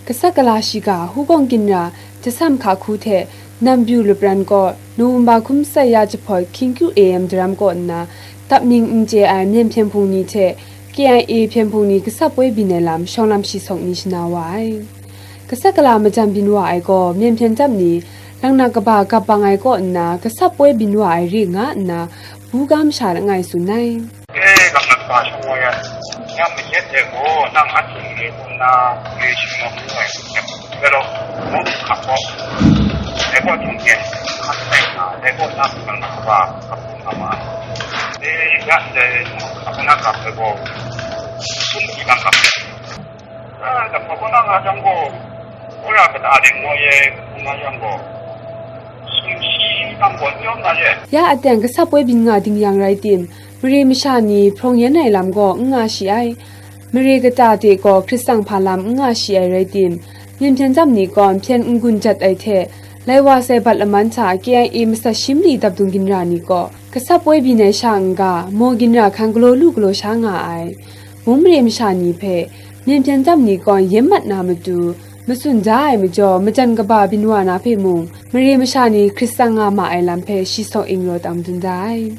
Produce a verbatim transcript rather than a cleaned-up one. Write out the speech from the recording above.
Gasat gala shiga Hugawng Ginra Jasam Hka Hku hte Nambyu Lapran kaw November hkum tsai ya jahpawt Hkying Kyu A M daram kaw nna dap ning n chye ai Myen Hpyen Hpung ni hte K I A Hpyen Hpung ni gasat poi byin ai lam shawng lam shi sawk ni shana wa ai. Gasat gala majan byin wa ai gaw Myen Hpyen dap ni Langnak kaba gap bang ai kaw nna gasat poi byin wa ai re nga nna bu ga masha langai tsun ai. E, gam na kaba shawng wa ya, ya mayat de gaw, nang a hting re hpung na, re shing na hpung ai, ya, ya law, mung hkap gaw, dai gaw htung yen, hkap sai na, dai gaw na, gam na kaba, hkap hpung nga ma ai. E, ya, dai, hkap na kap ai gaw, sum di gam kap ai. A, gam hkap na nga jang gaw, wora kata ding gaw ye, hpung nga jang gaw, sum shi tam gaw n yawm na ye. Ya ateng gasat poi byin nga ding yang rai tim, mare masha ni hprawng yan ai lam gaw n nga shi ai. Mare kata de gaw hkrit tsang hpa lam n nga shi ai rai tim, Myen Hpyen dap ni kaw hpyen n-gun jat ai hte, lai wa sai bat laman hta K I A masat shim li dap dung ginra ni kaw, gasat poi byin ai sha n-ga, maw ginra hkan galaw lu galaw sha nga ai. Mung mare masha ni hpe, Myen Hpyen dap ni kaw yen mat na matu, matsun da ai majaw, majan kaba byin wa na hpe mung, mare masha ni hkrit tsang nga ma ai lam hpe shi sawk ing raw tam dun da ai.